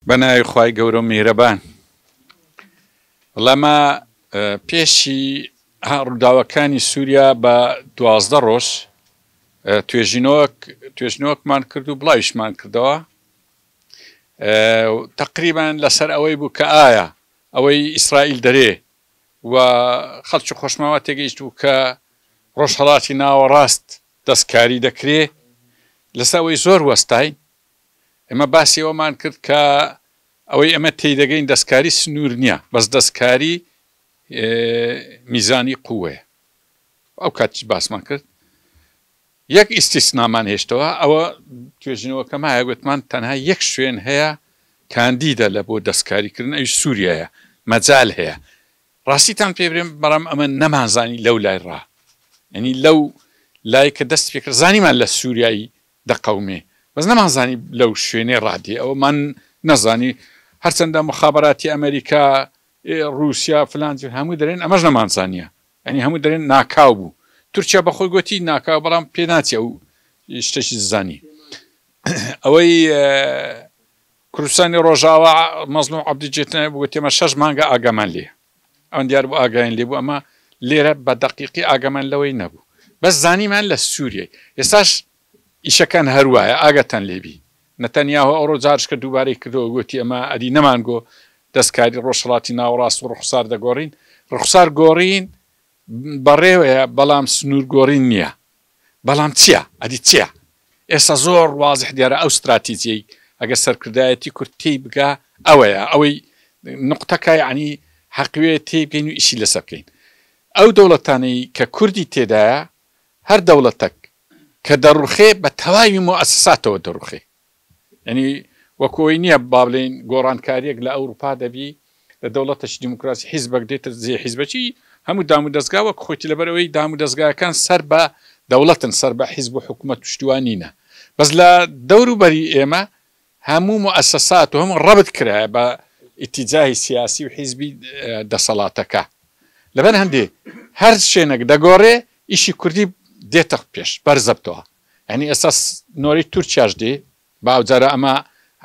بە ناوی خوای گەورە و میهرەبان. وەڵا مە پێشی ڕووداوەکانی سووریا بە 12 ڕۆژ توێژینەوەک توێژینەوەکمان کرد و بڵاویشمان کردەوە تقریبان لەسەر ئەوەی بوو کە ئایا ئەوەی ئیسرائیل دەرێ و خەڵکی خۆشماوە تێگەیشت بوو کە ڕۆژهەڵاتی ناوەڕاست دەستکاری دەکرێ لەسەر ئەوەی زۆر وەستاین ئێمە باسی ئەوەمان کرد کە ئەوەی ئێمە تێیدەگەین دەستکاری سنوور نییە، بەس دەستکاری میزانی قووەیە. ئەو کاتیش باسمان کرد. یەک ئیستیسنامان هێشتەوە، ئەوە توێژینەوەکە مایە، گوتمان تەنها یەک شوێن هەیە کاندیدە لە بۆ دەستکاریکردن، ئەویش سووریایە، مەجال هەیە. ڕاستیتان پێ برێم بەڵام ئەمە نەمانزانی لەو لای ڕا، یانی لەو لای کە دەست پێکرد زانیمان لە سووریای دەقەومێ بەس نەمانزانی لەو شوێنەی ڕادێ ئەوەمان نەزانی هەرچەندە مخابراتی ئەمریکا ڕوسیا فلان هەموو دەرێن ئەمەش نەمانزانیە یعنی هەموو دەرێن ناکاو بوو تورکیا بەخۆی گوتی ناکاو بەڵام پێ ناچێ ئەو شتێکی زانی ئەوەی کوردستانی ڕۆژاوا مەزلوم عەبدی جێتنای بوو گوتی ئێمە شەش مانگە ئاگامان لێیە. ئەوان دیار بوو ئاگایان لێ بوو ئەمە لێرە بە دەقیقی ئاگامان لەوەی نەبوو. بەس زانیمان لە سووریای. ئێستاش ئیشەکان هەر وایە ئاگاتان لێ بی. نەتەنیاهۆ ئەوڕۆ جارشکە دووبارەی کردەوە گوتی ئەمە ئەدی نەمانگۆ دەستکاری ڕۆژهەڵاتی ناوەڕاست و ڕوخسار دەگۆڕین. ڕوخسار گۆڕین بەڕێوەیە بەڵام سنوور گۆڕین نییە. بەڵام چیە؟ ئەدی چیە؟ ئێستا زۆر وازح دیارە ئەو ستراتیجیەی ئەگەر سەرکردایەتی کورد تێی بگا ئەوەیە ئەوەی نوقتەکە یەعنی حەقوێ تێی بگەین و ئیشی لەسەر بکەین. ئەو دەوڵەتانەی کە کوردی تێدایە هەر دەوڵەتەک کە دەڕوخێ بە تەواوی موئەسەساتەوە دەڕوخێ. یانی وەکو ئەوەی نییە با بڵێین گۆڕانکارییەک لە ئەوروپا دەبی لە دەوڵەتەکی دیموکراسی حیزبەک دێتە جێ حیزبەکی هەموو دام و دەزگا وەک خۆیتی لەبەر ئەوەی دام و دەزگاکان سەر بە دەوڵەتن سەر بە حیزب و حکوومەت و شتی وا نینە بەس لە دەور و بەری ئێمە هەموو موئەسەسات و هەموو ڕەبت کرایە بە ئیتیجاهی سیاسی و حیزبی دەسەڵاتەکە لەبەر هەندێ هەر شوێنێک دەگۆڕێ ئیشی کوردی دێتە پێش بەرزەبتەوە یانی ئێستا نۆرەی تورکیاش دێ با ئەوجارە ئەمە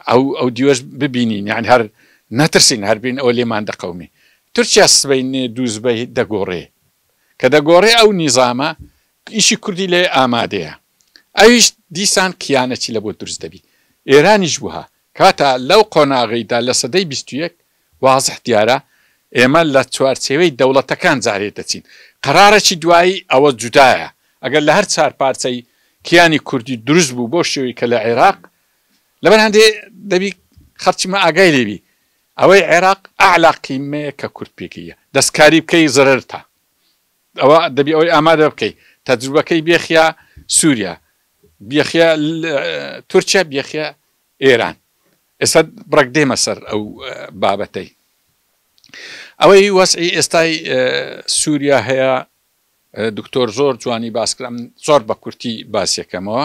ئەو ئەو دیوەش ببینین یانی هەر نەترسین هەر بین ئەوە لێمان دەقەومێ تورکیا سبەینێ دووزبەی دەگۆڕێ کە دەگۆڕێ ئەو نیزامە ئیشی کوردی لێ ئامادەیە ئەویش دیسان کیانەکی لە بۆ دروست دەبی ئێرانیش وها کاتە لەو قۆناغەیدا لە سەدەی 21 وازح دیارە ئێمە لە چوارچێوەی دەوڵەتەکان جارێ دەچین. قەرارەکی دوایی ئەوە جودایە. ئەگەر لە هەر چار پارچەی کیانی کوردی دروست بوو بەو شێوەی کە لە عێراق، لەبەر هەندێ دەبی خەڵکی مە ئاگای لێ بی. ئەوەی عێراق ئەعلا قیمەیە کە کورد پێگەیە. دەستکاری بکەی زەرەرتە. ئەوە دەبی ئەوەی ئامادە بکەی. تەجروبەکەی بێخیە سوریا، بێخیە تورکیا، بێخیە ئێران. ئێستا بڕەک دێمە سەر ئەو بابەتەی. ئەوەی وەزعی ئێستای سووریا هەیە دکتۆر زۆر جوانی باس کرد ئەمن زۆر بە کورتی باسیەکەمەوە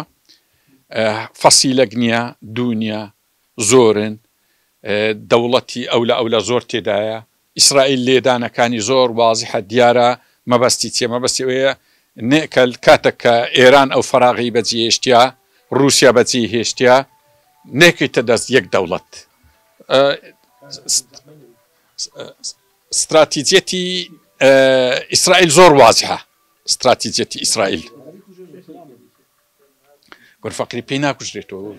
فەسیلەک نییە دوو نییە زۆرن دەوڵەتی ئەو لە ئەو لە زۆر تێدایە ئیسرائیل لێدانەکانی زۆر وازحە دیارە مەبەستی چیە مەبەستی ئەوەیە نێکەل کاتەک کە ئێران ئەو فەراغەی بەجێهێشتە ڕووسیا بەجێی هێشتە نێکەیتە دەست یەک دەوڵەت ستراتیجیەتی ئیسرائیل زۆر وازحە ستراتیجیەتی ئیسرائیل گۆر فەقری پێی ناکوژرێتەوە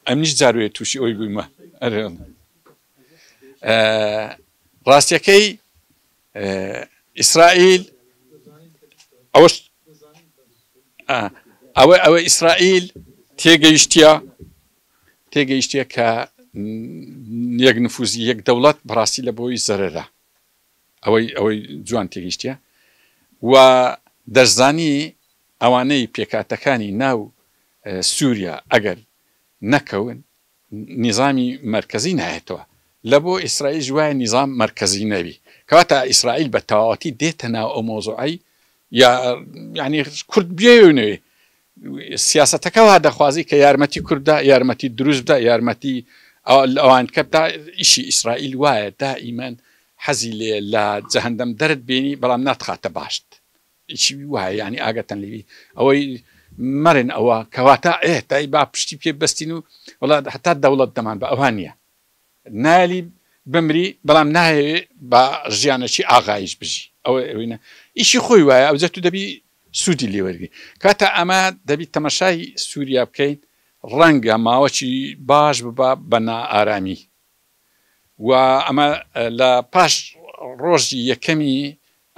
ئەمنیش جاروێ تووشی ئەوی بوویمە ڕاستیەکەی ئیسرائیل ئەوەش ئەوە ئەوە ئیسرائیل تێگەیشتە تێگەیشتە کە یەک نفوزی یەک دەوڵەت بەڕاستی لە بۆی زەرەرە ئەوەی ئەوەی جوان تێگەیشتە و دەشزانی ئەوانەی پێکهاتەکانی ناو سووریا ئەگەر نەکەون نیزامی مەرکەزی نایەتەوە لە بۆ ئیسرائیلش وایە نیزام مەرکەزی نەبی کەواتە ئیسرائیل بە تەواوەتی دێتە ناو ئەو مەوزوعەی یا یعنی کورد بێوێ و نەوێ سیاسەتەکە وا دەخوازی کە یارمەتی کورد دا یارمەتی دروست بدا یارمەتی ئەوان کە بدا ئیشی ئیسرائیل وایە دائیمەن حەزی لێ لە جەهەندەم دەرت بێنی بەڵام ناتخاتە باشت ئیشی وایە یانی ئاگاتان لێبی ئەوەی مەرێن ئەوە کەواتە ئێ تای با پشتی پێ بەستین و وڵا هەتا دەوڵەت دەمان بە ئەوها نییە نایەلی بمری بەڵام نایەوێ بە ژیانەکی ئاغاییش بژی ئەوە ئەوینە ئیشی خۆی وایە ئەوجە تو دەبی سوودی لێ وەرگری کاتە ئەمە دەبی تەمەشای سووریا بکەین ڕەنگە ماوەکی باش ببا بە نائارامی و ئەمە لە پاش ڕۆژی یەکەمی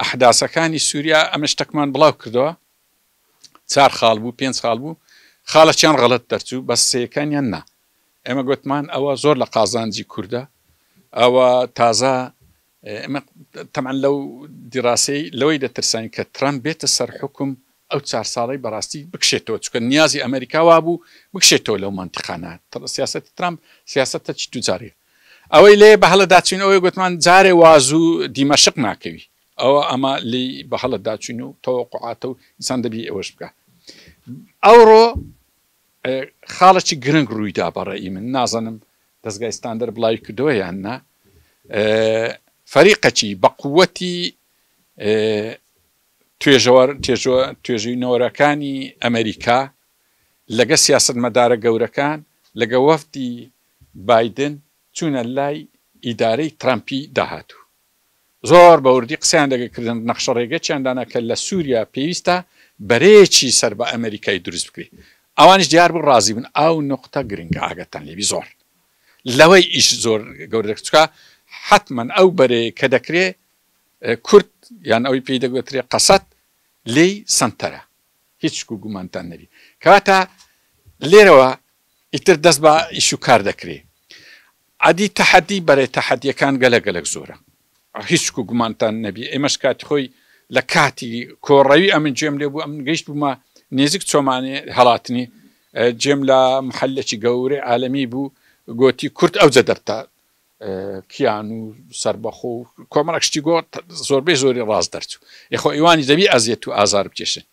ئەحداسەکانی سووریا ئەمە شتەکمان بڵاو کردەوە چار خاڵ بوو پێنج خاڵ بوو خاڵەکیان غەڵەت دەرچوو بەس سێیەکانیان نا ئێمە گوتمان ئەوە زۆر لە قازانجی کوردە ئەوە تازە ئێمە تەمان لەو دیراسەی لەوەی دەترساین کە ترامپ بێتە سەر حکوم ئەو چار ساڵەی بەڕاستی بکشێتەوە چونکە نیازی ئەمریکا وابوو بکشێتەوە لەو مەنتیقانە سیاسەتی ترامپ سیاسەتەکی توجاریە ئەوەی لێ بە هەڵە داچوین ئەوەی گوتمان جارێ وازوو دیمەشق ناکەوی ئەوە ئەمە لێی بە هەڵە داچوین و تەوەقوعاتە و ئینسان دەبی ئەوەش بکا ئەوڕۆ خاڵێکی گرنگ ڕوویدا بە ڕەئی من نازانم دەزگای ستاندەر بڵاوی کردەوە یان نا فەریقەکی بە قووەتی توێژەوەر توێژینەوەرەکانی ئەمریکا لەگە سیاسەتمەدارە گەورەکان لەگە وەفدی بایدن چوونە لای ئیدارەی ترامپی داهاتوو زۆر بە وردی قسەیان لەگەڵ کردن، نەخشەڕێگەکیان دانا کە لە سووریا پێویستە بەرەیەکی سەر بە ئەمەریکای دروست بکرێ. ئەوانیش دیار بوو ڕازی بوون. ئەو نوقتە گرنگە ئاگاتان لێ بی زۆر لەوەی ئیش زۆر گەورە دەکرێ چونکە حەتمەن ئەو بەرەیە کە دەکرێ کورد یان ئەوەی پێی دەگوترێ قەسەد لێی سەنتەرە. هیچ شک و گومانتان نەبی. کەواتە لێرەوە ئیتر دەست بە ئیش و کار دەکرێ. ئەدی تەحەدی بەرێ تەحەدیەکان گەلەک گەلەک زۆرە. هیچ شک و گومانتان نەبی ئێمەش کاتی خۆی لە کاتی کۆڕەوی ئەمن گوێم لێ بوو ئەمن گەیشت بوومە نێزیک چۆمانێ هەڵاتنی گوێم لە محەلێکی گەورەی عالەمی بوو گۆتی کورد ئەوجە دەرتە کیان و سەربەخۆ و کۆمەڵێک شتی گۆ زۆربەی زۆری ڕاست دەرچوو یخۆ ئیوانی دەبی ئەزیەت و ئازار بکێشن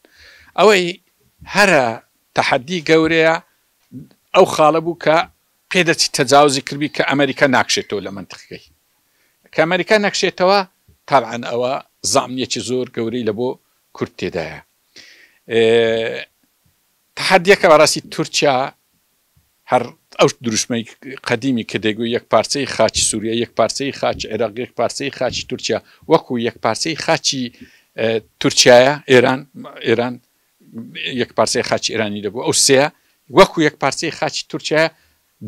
ئەوەی هەرە تەحەدی گەورەیە ئەو خاڵە بوو کە پێدەچی تەجاوزی کردبی کە ئەمریکا ناکشێتەوە لە مەنتقەکەی کە ئەمریکا نەکشێتەوە تابعەن ئەوە زامنیەکی زۆر گەورەی لە بۆ کورد تێدایە تەحەدیەکە بەڕاستی تورکیا هەر ئەو دروشمەی قەدیمی کە دەیگوت یەک پارچەی خاکی سووریا، یەک پارچەی خاکی عێراق، یەک پارچەی خاکی تورکیا، وەکوو یەک پارچەی خاکی تورکیایە، ئێران، ئێران یەک پارچەی خاکی ئێرانی دەبوو، ئەو سێیە وەکوو یەک پارچەی خاکی تورکیایە،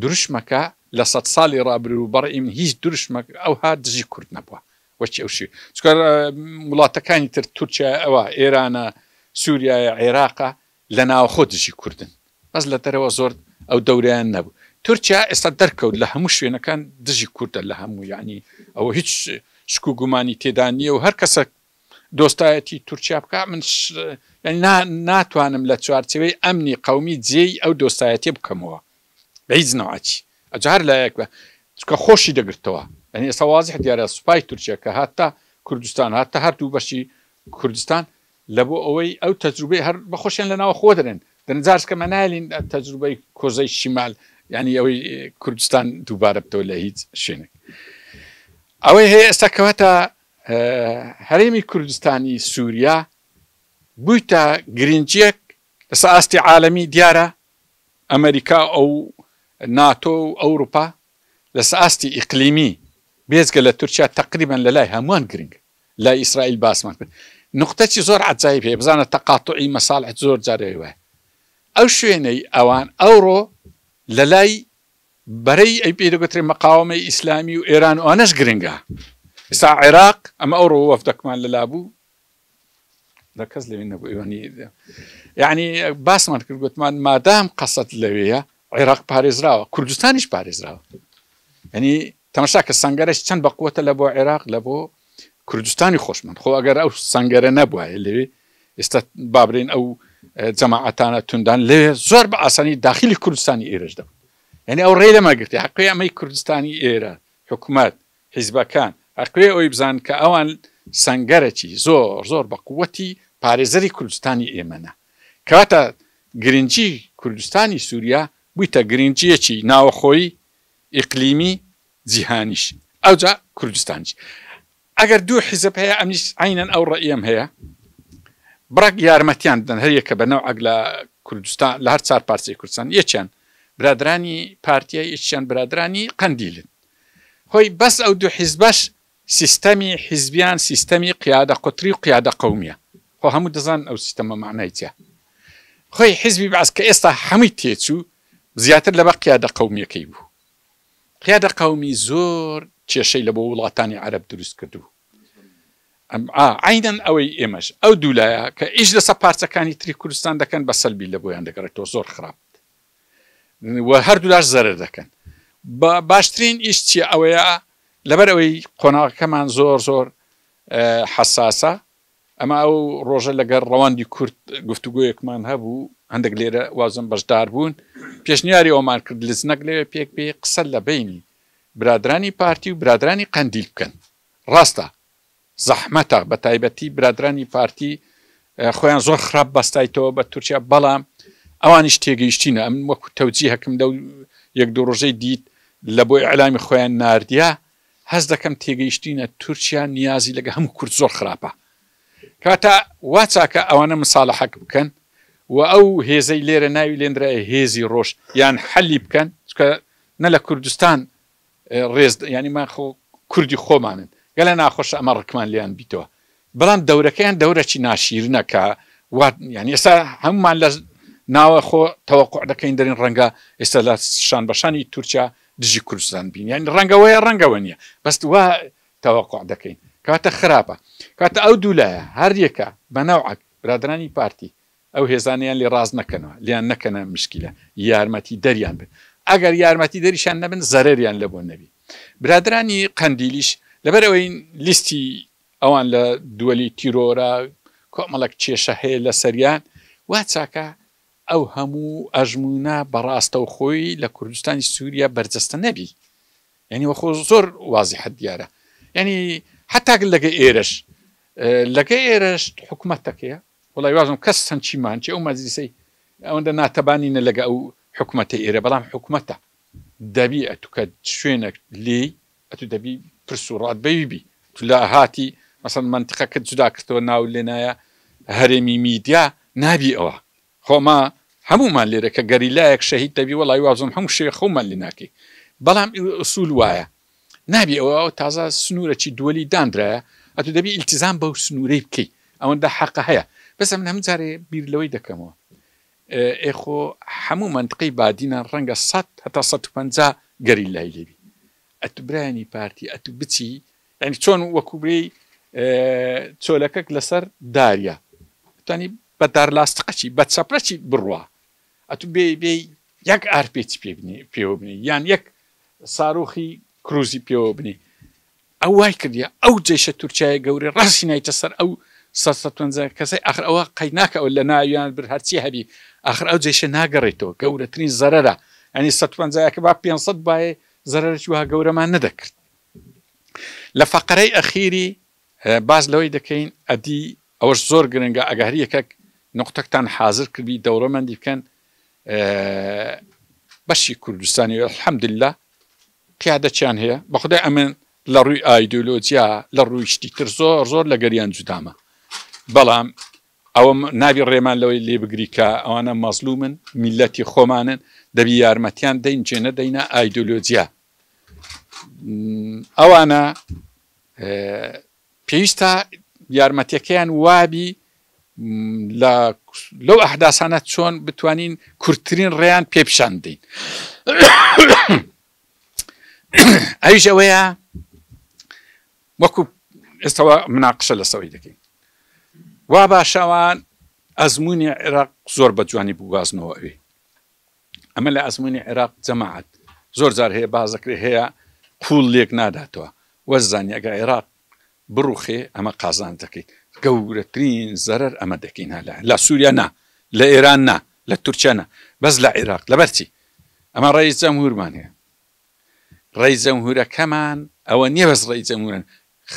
دروشمەکە لە سەد ساڵی ڕابروو بەڕێی من هیچ دروشمەک ئەوها دژی کورد نەبووە وەکی ئەو شێ چونکە وڵاتەکانی تر تورکیا ئەوە ئێرانە، سووریایە، عێراقە لە ناوخۆ دژی کوردن بەس لە دەرەوە زۆر ئەو دەورەیان نەبوو تورکیا ئێستا دەرکەوت لە هەموو شوێنەکان دژی کوردە لە هەموو یعنی ئەوە هیچ شک و گومانی تێدا نییە و هەر کەسە دۆستایەتی تورکیا بکە من ناتوانم لە چوارچێوەی ئەمنی قومی جێی ئەو دۆستایەتی بکەمەوە بە هیچ نەوعەکی ئەجا هەر لایەک بە چونکە خۆشی دەگرتەوە یعنی ئێستا وازح دیارە سوپای تورکیا کە هاتە کوردستان هاتە هەردوو بەشی کوردستان لە بۆ ئەوەی ئەو تەجروبەی هەر بە خۆشیان لە ناوە خۆ دەرێن دەن جارس کە مەنالین تەجروبەی کۆزەی شیمال یعنی ئەوەی کوردستان دووبارە بتەوە لە هیچ شوێنێک ئەوەی هەیە ئێستا کەواتە هەرێمی کوردستانی سووریا بوویتە گرنگیەک لەسەر ئاستی عالەمی دیارە ئەمریکا ئەو ناتۆ و ئەوروپا لەسەر ئاستی ئیقلیمی بێجگە لە تورکیا تەقریبەن لەلای هەمووان گرنگە لای ئیسرائیل باسمان کرد نوقتەکی زۆر عەجایب هەیە بزانە تەقاتوعی مەساڵح زۆر جارێ وایە ئەو شوێنەی ئەوان ئەوڕۆ لەلای بەرەی ئەی پێی دەگوترێ مەقاوەمەی ئیسلامی و ئێران و ئەوانەش گرنگە ئێستا عێراق ئەمە ئەوڕۆ وەفدەکمان لەلا بوو لە کەس لەوێ نەبوو ئێوانی یعنی باسمان کرد گوتمان مادام قەسەت لەوێیە عێراق پارێزراوە کوردستانیش پارێزراوە ینی تەمەشا کە سنگەرەش چەند بە قوتە لە بۆ عێراق لە بۆ کوردستانی خۆشمان خۆ ئەگەر ئەو سنگەرە نەبوایە لەوێ ئێستا بابرین ئەو جەماعەتانە توندان لەوێ زۆر بە ئاسانی داخلی کوردستانی ئێرەش دەبن یعنی ئەو ڕێ لەمەگرتی حەقی ئەمەی کوردستانی ئێرە حکوومەت حیزبەکان ئەکرێ ئەوەی بزانن کە ئەوان سەنگەرەکی زۆر زۆر بە قوەتی پارێزەری کوردستانی ئێمەنە. کەواتە گرنگی کوردستانی سوریا بویتە گرنگیەکی ناوەخۆیی، ئیقلیمی، جیهانیش. ئەوجا کوردستانیش. ئەگەر دوو حیزب هەیە ئەمنیش عەینەن ئەو ڕەئیەم هەیە بڕەک یارمەتیان بدەن هەر یەکە بە نەوعەک لە. کوردستان لە هەر چار پارچەی کوردستان یەکیان برادرانی پارتیە یەکیان برادرانی قەندیلن خۆی بەس ئەو دوو حیزبەش سیستەمی حیزبیان سیستەمی قیادە قوتری و قیادە قەومیە خۆ هەموو دەزانن ئەو سیستەمە مەعنای چیە خۆی حیزبی بەعس کە ئێستا هەمووی تێچوو زیاتر لەبەر قیادە قەومیەکەی بوو قیادە قەومی زۆر کێشەی لە بۆ وڵاتانی عەرەب دروست کردبوو عەینەن ئەوەی ئێمەش ئەو دوولایە کە ئیش لەسەر پارچەکانی تری کوردستان دەکەن بە سەلبی لە بۆیان دەگەڕێتەوە زۆر خراپ و هەردوولاش زەرەر دەکەن باشترین ئیش چیە ئەوەیە لەبەر ئەوەی قۆناغەکەمان زۆر زۆر حەساسە ئەمە ئەو ڕۆژە لەگەر ڕەوەندی کورد گفتوگۆیەکمان هەبوو هەندێک لێرە وازم بەشدار بوون پێشنیاری ئەومان کرد لزنەک لەوێ پێک بێ قسە لە بینی برادرانی پارتی و برادرانی قەندیل بکەن ڕاستە زەحمەتە بەتایبەتی برادرانی پارتی خۆیان زۆر خراپ بەستایتەوە بە تورکیا بەڵام ئەوانیش تێگەیشتینە ئەمن وەکو تەوجیهەکم لەو یەک دوو ڕۆژەی دیت لە بۆ ئیعلامی خۆیان ناردیە هەست دەکەم تێگەیشتینە تورکیا نیازی لەگە هەموو کورد زۆر خراپە کاتە وا چاکە ئەوانە مساڵەحەک بکەن و ئەو هێزەی لێرە ناوی لێنرایە هێزی ڕۆژ یان حەلی بکەن چکە نە لە کوردستان ڕێز یانی ما خۆ کوردی خۆمانن گەلە ناخۆشە ئەمە ڕکمان لێیان بیتەوە بەڵام دەورەکەیان دەورەکی ناشیرنە کە وا یانی ئێستا هەمومان لە ناوە خۆ تەوەقع دەکەین دەرین ڕەنگە ئێستا لە شان بەشانی تورکیا دژی کوردستان بین یانی ڕەنگەوەیە ڕەنگەوە نییە بەس وا تەوەقع دەکەین کاتە خراپە کاتە ئەو دوولایە هەر یەکە بە نەوعەک برادرانی پارتی ئەو هێزانەیان لێ ڕاست نەکەنەوە، لێیان نەکەنە مشکیلە، یارمەتی دەریان بن، ئەگەر یارمەتی دەریشیان نەبن زەرەریان لە بۆ نەبی. برادەرانی قەندیلیش لەبەر ئەوەی لیستی ئەوان لە دوەلی تیرۆرە، کۆمەڵێک کێشە هەیە لەسەریان، وا چاکە ئەو هەموو ئەژموونە بە ڕاستەوخۆی لە کوردستانی سووریا بەرجەستە نەبی. یانی وەخۆ زۆر وازیحە دیارە. یانی حەتا لەگە ئێرەش لەگە ئێرەش حکومەتەکەیە، وەڵای وازم کەس چەند چیمان چی ئەو مەجلیسەی ئەوەندە ناتەبانی نە لەگە ئەو حکومەتەی ئێرە بەڵام حکومەتە دەبی ئەتو کە شوێنەک لێی ئەتو دەبی پرس و ڕات بەوی بی تو لە هاتی مەسەن مەنتقەکەت جودا کردەوە ناو لێنایە هەرێمی میدیا نابی ئەوە خۆما هەموومان لێرە کە گەریلایەک شەهید دەبی وەڵای وازم هەموو شەوێ خەومان لێ ناکەی بەڵام ئوسول وایە نابی ئەوە ئەوە تازە سنوورەکی دووەلی دانرایە ئەتو دەبی ئیلتیزام بەو سنوورەی بکەی ئەوەندە حەقە هەیە بەس ئەمن هەموو جارێ بیر لەوەی دەکەمەوە ئێ خۆ هەموو مەنتقەی بادینان ڕەنگە سەد هەتا 150 گەریلای لێبی ئەتو برایانی پارتی ئەتو بچی یعنی چۆن وەکو برێی چۆلەکەک لەسەر داریا توانی بە دارلاستقەکی بە چەپرەکی بڕوا ئەتو بێی بێی یەک ئارپێچی پێ بنێ پێوە بنێ یان یەک ساروخی کروزی پێوە بنێ ئەو وای کردیە ئەو جەیشە تورکیایە گەورەی ڕاستی نایتە سەر ئەو سەد سەد پەنجا کەسەی ئاخر ئەوە قەی ناکە ئەو لە ناویان بر هەرچی هەبی ئاخر ئەو جەیشە ناگەڕێتەوە گەورەترین زەرەرە یانی سەد پەنجایەکە با 500 بایێ زەرەرێکی وەها گەورەمان نەدەکرد لە فەقەرەی ئەخیری باس لەوەی دەکەین ئەدی ئەوەش زۆر گرنگە ئەگە هەر یەکەک نوقتەکتان حازر کردبی دەوڵەمەندی بکەن بەشی کوردستانی الحمدللە قیادەچیان هەیە بەخدای ئەمن لە ڕووی ئایدۆلۆجیا لە ڕووی شتی تر زۆر زۆر لەگەریان جودامە بەڵام ئەوە نابی ڕێمان لەوەی لێ بگری کە ئەوانە مەزلومن میلەتی خۆمانن دەبی یارمەتیان دەین جێ نەدەینە ئایدۆلۆجیا ئەوانە پێویستە یارمەتیەکەیان وابی لە لەو ئەحداسانە چۆن بتوانین کورتترین ڕێیان پێ پیشان بدەین ئەویش ئەوەیە وەکو ئێستاوە مناقشە لەسەوەی دەکەین وا باشەوان ئەزمموی عێراق زۆر بە جوانی بگوازنەوە ئەوێ ئەمە لە ئەزموونی عێراق جەماعەت زۆر جار هەیە باس دەکرێت هەیە قووڵ لێک ناداتەوە وەززانی ئەگەر عێراق بڕوخێ ئەمە قازانج دەکەین گەورەترین زەرەر ئەمە دەکەین ها لە لە سووریا نا لە ئێران نا لە تورکیا نا بەس لە عێراق لەبەر چی ئەمە ڕئیس جەمهورمان هەیە ڕئیس جەمهورەکەمان ئەوە نییە بەس ڕئیس جەمهورن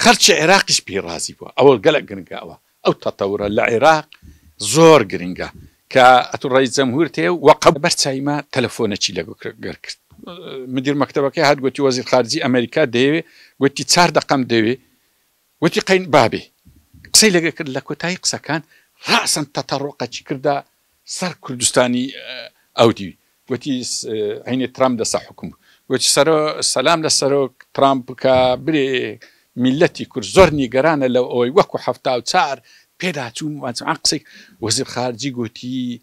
خەڵکی عێراقیش پێی ڕازی بووە ئەوە گەلەک گرنگە ئەوە ئەو تەتەورە لە عێراق زۆر گرنگە کە ئەتوو ڕئیس جەمهورت هەیە و قەب بەر چایمە تەلەفۆنەکی لە گەر کرد مدیر مەکتەبەکەی هات گوتی وەزیر خارجی ئەمریکا دەیەوێ گوتی چار دەقەم دەوێ وتی قەین بابێ قسەی لەگە کرد لە کۆتایی قسەکان ڕاسن تەتەڕۆقەکی کردە. سەر کوردستانی ئەو دیوی گوتی هەینێ ترامپ دەسە حوکم بوو گوتی سەرۆ سەلام لە سەرۆک ترامپ بکە برێ میللەتی کورد زۆر نیگەرانە لەو ئەوەی وەکو 74 پێداچوو مەجموعە قسەی وەزیر خارجی گوتی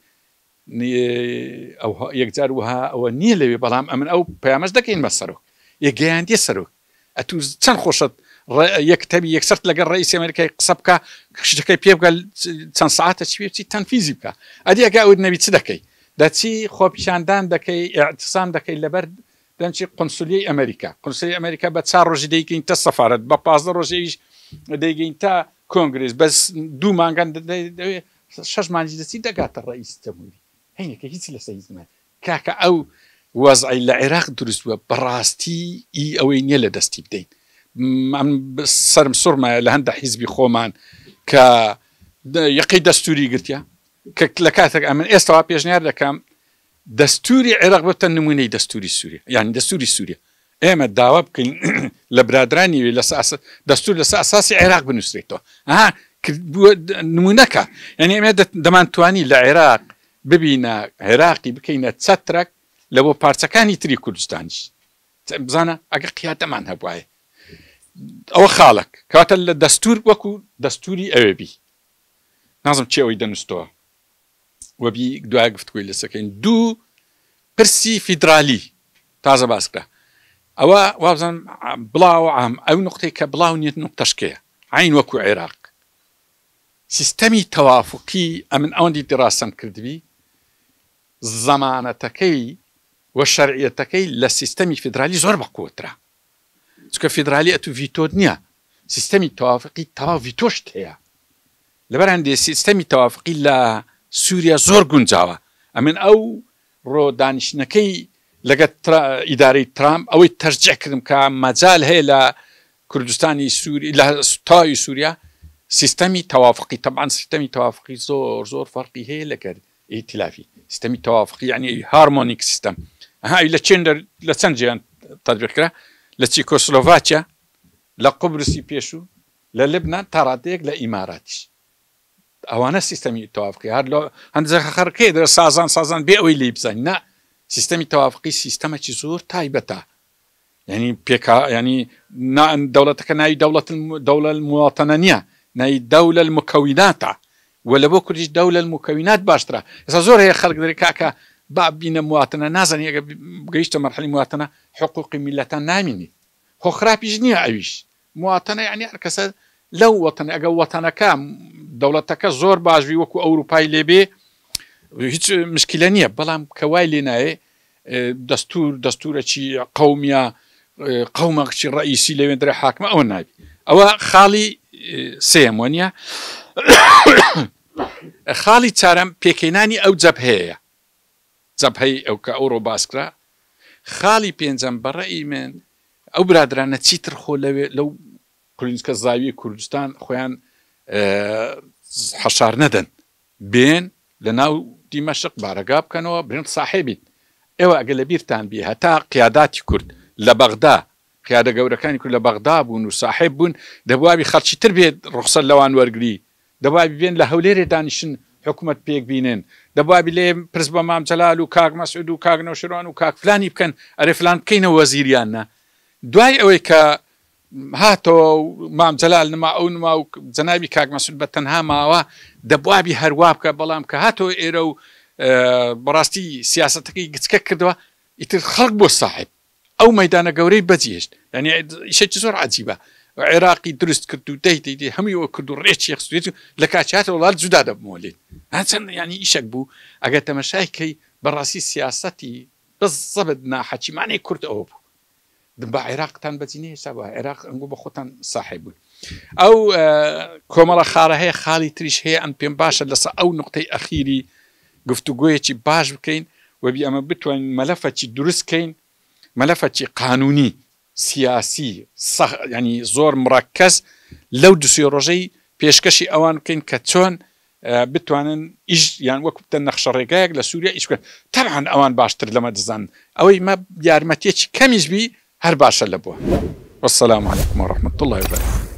ئەو یەکجار وەها ئەوە نییە لەوێ بەڵام ئەمن ئەو پەیامەش دەکەین بە سەرۆک یە گەیاندیە سەرۆک ئەتوو چەند خۆشت یەک تەبی یەکسەرت لەگەڵ ڕئیسی ئەمریکای قسە بکە شتەکەی پێ بگە چەند ساعتە چی بچی تەنفیزی بکە ئەدی ئەگە ئەوت نەبی چ دەکەی دەچی خۆپیشاندان دەکەی ئاعتصام دەکەی لەبەر دەنچی قنسولیەی ئەمریکا قنسولی ئەمریکا بە چار ڕۆژی دەیگەین تا سەفارەت بە 15 ڕۆژیش دەیگەین تا کۆنگرس بەس دوو مانگان شەش مانگی دەچی دەگاتە ڕئیس جمهوری هەینەکە هیچ لەسەر هیچ نمایە کاکە ئەو وەزعەی لە عێراق دروست بووە بەڕاستی ئی ئەوەی نیە لە دەستی بدەین ئەم سەرم سوڕمایە لە هەندە حیزبی خۆمان کە یەقەی دەستوری گرتە کە لە کاتێک ئەمن ئێستاوا پێشنیار دەکەم دەستوری عێراق ببتە نمونەی دەستوری سووریا یعنی دەستوری سووریا ئێمە داوا بکەین لە برادرانی وێ لەسەر دەستور لەسەر ئەساسی عێراق بنووسرێتەوە ها نمونەکە یعنی ئێمە دەمانتوانی لە عێراق ببینە عێراقی بکەینە چەترەک لە بۆ پارچەکانی تری کوردستانیش بزانە ئەگە قیادەمان هەبوایە ئەوە خاڵک کەواتە لە دەستور وەکو دەستوری ئەوێ بی نازم چێ ئەوەی دەنووستەوە وەبی دوای گفتگۆی لەسەکەین دوو پرسی فیدرالی تازە باس کرا ئەوە وابزانم بڵاو عام ئەو نقطەی کە بڵاو نیت نقطەشکەیە عین وەکو عێراق سیستەمی تەوافقی ئەمن ئەوەندی دیڕاسەم کردبی زەمانەتەکەی و شەرعیەتەکەی لە سیستەمی فیدرالی زۆر بەقوەترە چونکە فیدرالی ئەتوو ڤیتۆت نییە سیستەمی تەوافقی تەواو ڤیتۆشت هەیە لەبەر هەندێ سیستەمی تەوافقی لە سووریا زۆر گونجاوە ئەمن ئەو ڕۆ دانیشتنەکەی لەگە ئیدارەی ترامپ ئەوەی تەرجیح کردم کە مەجال هەیە لە کوردستانی سووری لە تەواوی سووریا سیستەمی تەوافقی تەبعەن سیستەمی تەوافقی زۆر زۆر فەرقی هەیە لەگەر ئیتلافی سیستەمی تەوافقی یعنی هارمۆنیک سیستەم ها لە چێن لە چەند جیان تطبیق کرا لە چیکۆسلۆڤاکیا لە قوبرسی پێشوو لە لبنان تا ڕادەیەک لە ئیماراتیش ئەوانە سیستەمی تەوافقی هەر لە هەندێک خەرکەی دەرە سازان سازان بێ ئەوەی لێی بزانین نا سیستەمی تەوافقی سیستەمێکی زۆر تایبەتە یعنی پێکا یعنی نا دەوڵەتەکە ناوی دەوڵەت دەوڵە المواطنە نییە ناوی دەولە المکوناتە و لە بۆ کوردیش دەولە المکونات باشترە ئێستا زۆر هەیە خەڵک دەرێ کاکە با بینە مواتنە نازانی ئەگە گەیشتە مەرحەلی مواتنە حقوقی میللەتان نامینی خۆ خراپیش نییە ئەویش مواتەنە یانی هەر کەسە لەو وەتەنە ئەگە وەتەنەکە دەوڵەتەکە زۆر باش بی وەکو ئەوروپای لێبێ هیچ مشکلە نییە بەڵام کە وای لێ نایێ دەستور دەستورەکی قومیە قومەکچی ڕئیسی لەوێندرە حاکمە ئەوە نابی ئەوە خاڵی سێم وە نیە خاڵی چارەم پێکهێنانی ئەو جەبهەیە جەبهەی ئەو کە ئەوڕۆ باس کرا. خاڵی پێنجەم بە ڕەئی من ئەو برادەرانە چیتر خۆ لەوێ لەو قولینچکە زاویەی کوردستان خۆیان حەشار نەدەن بێن لە ناو دیمەشق بارەگا بکەنەوە برێن ساحێبین ئێوە ئەگەر لە بیرتان بی هەتا قیاداتی کورد لە بەغدا قیادە گەورەکانی کورد لە بەغدا بوون و ساحێب بوون دەبوابی خەڵکی تر بێت ڕوخسەت لەوان وەرگری دەبوابی بێن لە هەولێرێ دانیشن حکومەت پێک بینن دەبوابی لێ پرس بە مام جەلال و کاک مەسعود و کاک نەوشیروان و کاک فلانی بکەن ئەرێ فلان بکەینە وەزیر یان نا دوای ئەوەی کە هاتەوە و مام جەلال نما ئەو نما و جەنابی کاک مەسعود بە تەنها ماوە دەبوابی هەروا بکە بەڵام کە هاتەوە ئێرە و بەڕاستی سیاسەتەکەی گچکە کردەوە ئیتر خەڵک بۆ ساحێب ئەو مەیدانە گەورەی بەجی هێشت یانی ئیشێکی زۆر عەجیبە عێراقی دروست کرد و دەی دەی دەی هەمووی ئەوە کرد و ڕێکی خست و لە کاتی هاتەوە وڵات جودا دەبمەوە لێت ها چەند یانی ئیشێک بوو ئەگەر تەمەشای کەی بەڕاستی سیاسەتی بزەبت ناحەکیمانەی کورد ئەوە بوو بە عێراقتان بەجی نەهێشتا بە عێراق ئەنگۆ بە خۆتان ساحێب بوون ئەو کۆمەڵە خاڵە هەیە خاڵی تریش هەیە ئەم پێم باشە لەسەر ئەو نقطەی ئەخیری گفتوگۆیەکی باش بکەین و بی ئەمە بتوانین مەلەفەکی دروست کەین مەلەفەکی قانونی سیاسی سەخ یانی زۆر مڕەکەز لەو دوسێ ڕۆژەی پێشکەشی ئەوان بکەین کە چۆن بتوانن ئیش یان وەک بتە نەخشە ڕێگایەک لە سووریا ئیش بکەن تەبعەن ئەوان باشتر لەمە دەزانن ئەوەی مە یارمەتیەکی کەمیش بی هەر باشە لە بووە والسلام علیکم ورحمة اللە وبرکاته.